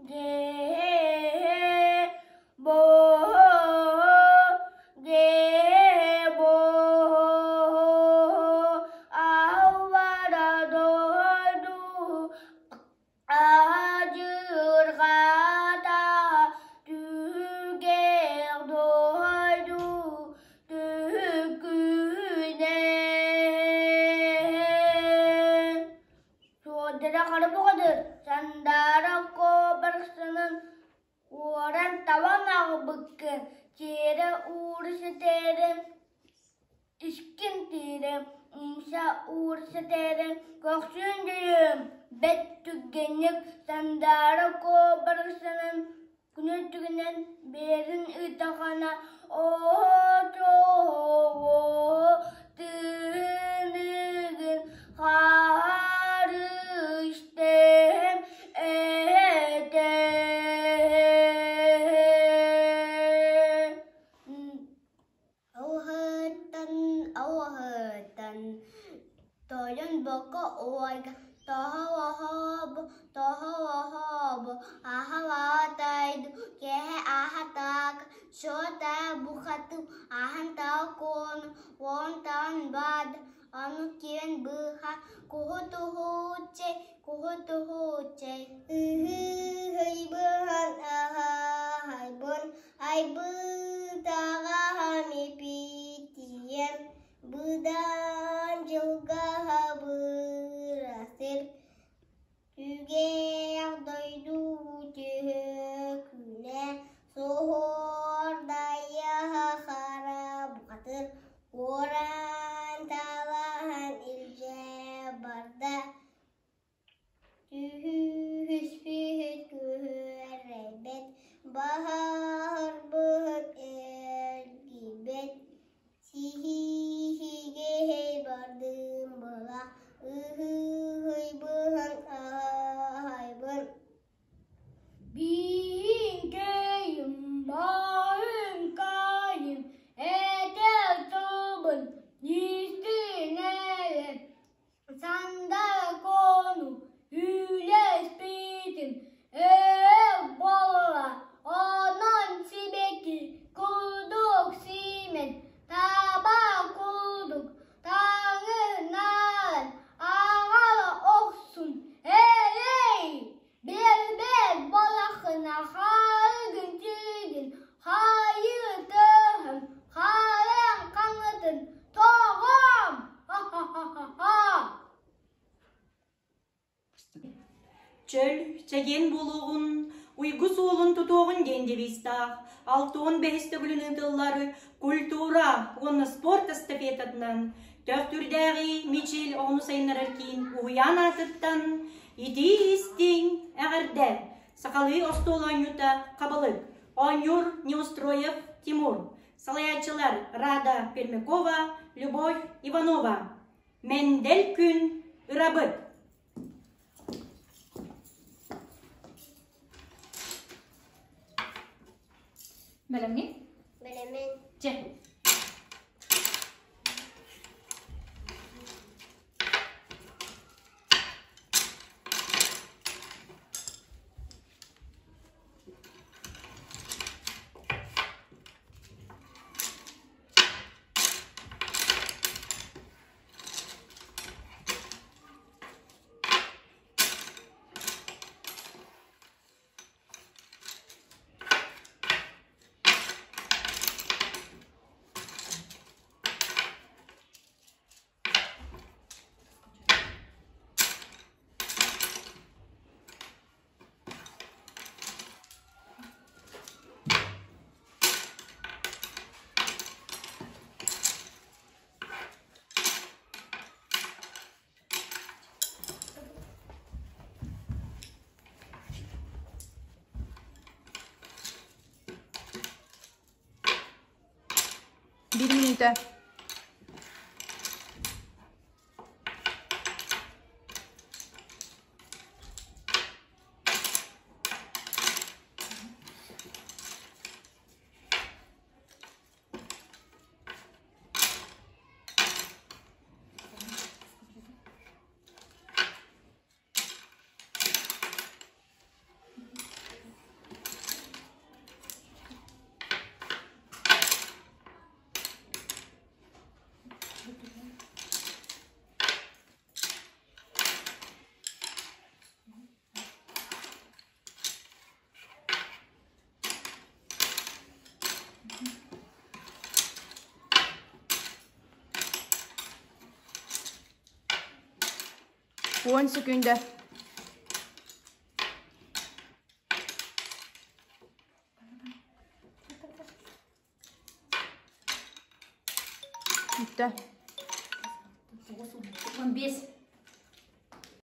Дьээ боо дьээ боо аллара дойду адьырҕата түгэх дойду түкүнэ Суордара хара бөҕөтүр, Сандаара куобарсынын уоран табан аҕалбыккын, тиэрэ уура сэтээрин, искин тиэрэ, умса уура сэтээрин, көхсүн дьайыым, бэрт түргэнник Сандаара куобарсынын күнүн түгэнэн биэрин ыытахана оо тыыныгын харыстэм этэ. Ауһыттан ауһыттан тойон боко уойга тоһоҕоһообу тоһоҕоһообу аһалаатайду киэһэ аһатаак суота бухатым аһан таакуону уон таан баада ону киэн быыһа куһу-туһууччай куһу-туһууччай ыһыы-һыйбыһан аһаһайбын Айбыытаҕаһам ипитиэм, быдан дьылгаһа бырасыр, түгэх дойду түһүкүнэ, суһуордайаһа хара бухатыр, уоран талаһан илдьэ барда. Түһүспүт күһүөрбэт, баһаарбыт эргийбэт, сиһигэ бардым былах, ыһыһыйбыһан аһайбын. Биинкэйим, баһыҥкайым, этэр тылбын истиҥ эрэ Сандаркону үлэспитим өр буолла, онон сибэкки курдук симэн, таба курдук таҥыннаран аҕала охсун, эрэй, бэрбэт буоллаххына харыгын тиигин хайытыһым, харыҥ хаҥытын Тоҕом! Ха-ха-ха-ха! Чөл, чэгиэн буолуоҕун, уйгу суолун тутуоҕун диэн девизтаах 65 төгүлүн ыытыллар культура уонна спорт эстафетатынан Төхтүрдээҕи Мичил оҕону сайыннарар киин уһуйаан аатыттан итии-истиҥ эҕэрдэ! Сахалыы остуол оонньуута Хабылык, оонньуур Неустроев Тимур, Салайааччылар Рада Пермякова, Любовь Иванова. Мэндэл күн ырабыт. Бэлэмҥин? Бэлэмин. Чэ. Биир мүнүүтэ. Уон сөкүүндэ. Бүттэ. 15.